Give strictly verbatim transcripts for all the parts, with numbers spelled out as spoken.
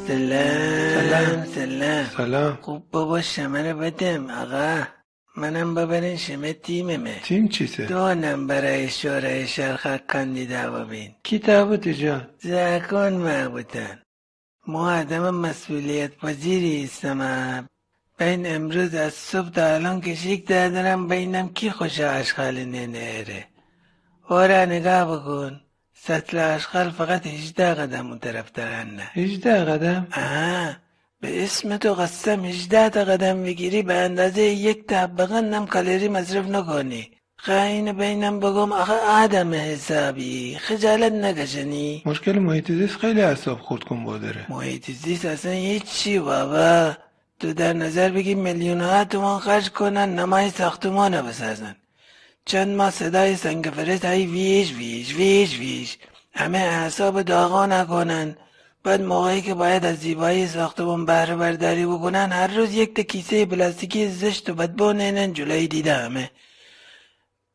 سلام. سلام. سلام. سلام. خب بابا، شمره بدم آقا. منم ببرین شمه تیمه مه. تیم چیسه؟ دونم برای شورای شهر خاک کاندیدا ببین. کی تابوت جان؟ زاکان معبودان. مو آدم مسئولیت پذیری ایسم. بین امروز از صبح تا الان کشیک دادرم، بینم کی خوش آشغال ننه اره. اورا نگاه بکن. سطل آشغال فقط هیجده قدم او طرف دارن نه. هیجده قدم؟ آها. به اسم تو قسم، هیجده تا قدم بگیری، به اندازهٔ یک تا حبه‌قندم کالری مصرف نکنی. خا اینه بینم بگم، آخه آدم حسابی، خجالت نکشنی؟ مشکل محیط زیست خیلی اعصاب خورد کن بودره. محیط زیست اصلاً هیچی بابا. تو در نظر بگی میلیون‌ها تومان خرج کنن نمای ساختمانه بسازن. چند ماه صدای سنگ فرز هی ویش ویش ویش ویش. همه اعصاب داغانه کنن. بعد موقعی که باید از زیبایی ساختمان بهره برداری بکنن، هر روز یک تا کیسهٔ پلاستیکی زشت و بدبو نینن جلوی دید همه.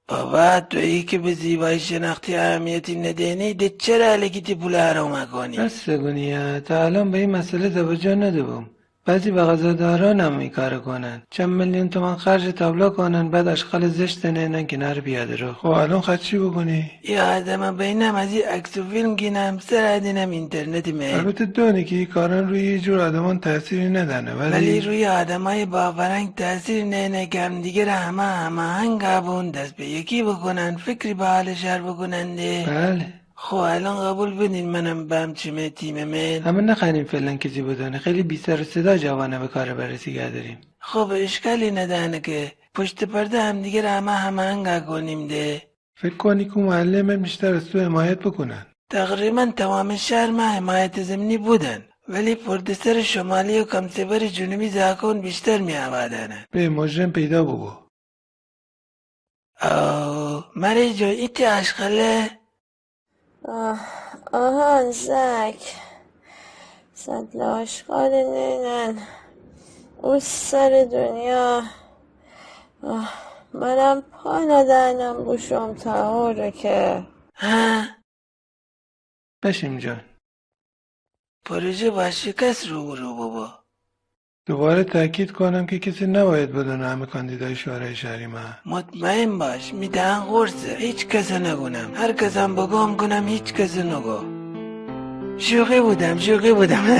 بابا، تویی که به زیبایی شناختی اهمیتی ندینی، ده چره الکی تی پوله حرام کنی؟ راست گونی یا، تا الان به این مسئله توجه ندبوم. بعضی مغازه‌دارانم ای کاره کنن. چند میلیون تومان خرج تابلو کنن، بعد آشغال زشت نینن کنار پیاده‌رو. خب الان خا چی بکنی؟ یا آدم بینم، از ای عکس و فیلم گینم، سر دینم اینترنت مه. البته دونی که ای کاران روی ای جور آدمان تأثیری ندانه، ولی ولی روی آدمای بافرهنگ تأثیر نینه که همدیگره همه هماهنگ بون، دست به یکی بکنن، فکری به حال شهر بکنن ده. بله. خو الان قبول بدین منم بم چیمه تیمه مین. همه نخوانیم فعلاً کسی بدانه، خیلی بی سر و صدا جوانه به کار بررسی کردریم. خب اشکالی ندانه که پشت پرده همدیگره همه هماهنگ کنیم ده. فکر کنی که معلم بیشتر از تو حمایت بکنن؟ تقریباً تمام شهر ما حمایت ضمنی بودن، ولی پردسر شمالی و کمسبر جنوبی زاکون بیشتر می آوادانه. به مجرم پیدا ببو. او، مری جو، ایتی آشغاله؟ آه، آهان زاک. سطل آشغال نینن او سر دنیا. آه، منم پا ندانم بوشوم تا اوره که. ها؟ بشیم جان. پروژه با شکست روبرو ببو. دوباره تأکید کنم که کسی نباید بدونه همه کاندیدای شورای شهری ما. مطمئن باش، می دهن قرصه. هیچ کسه نگونم. هر کسم بگوم گونم هیچ کسه نگو. شوخی بودم، شوخی بودم.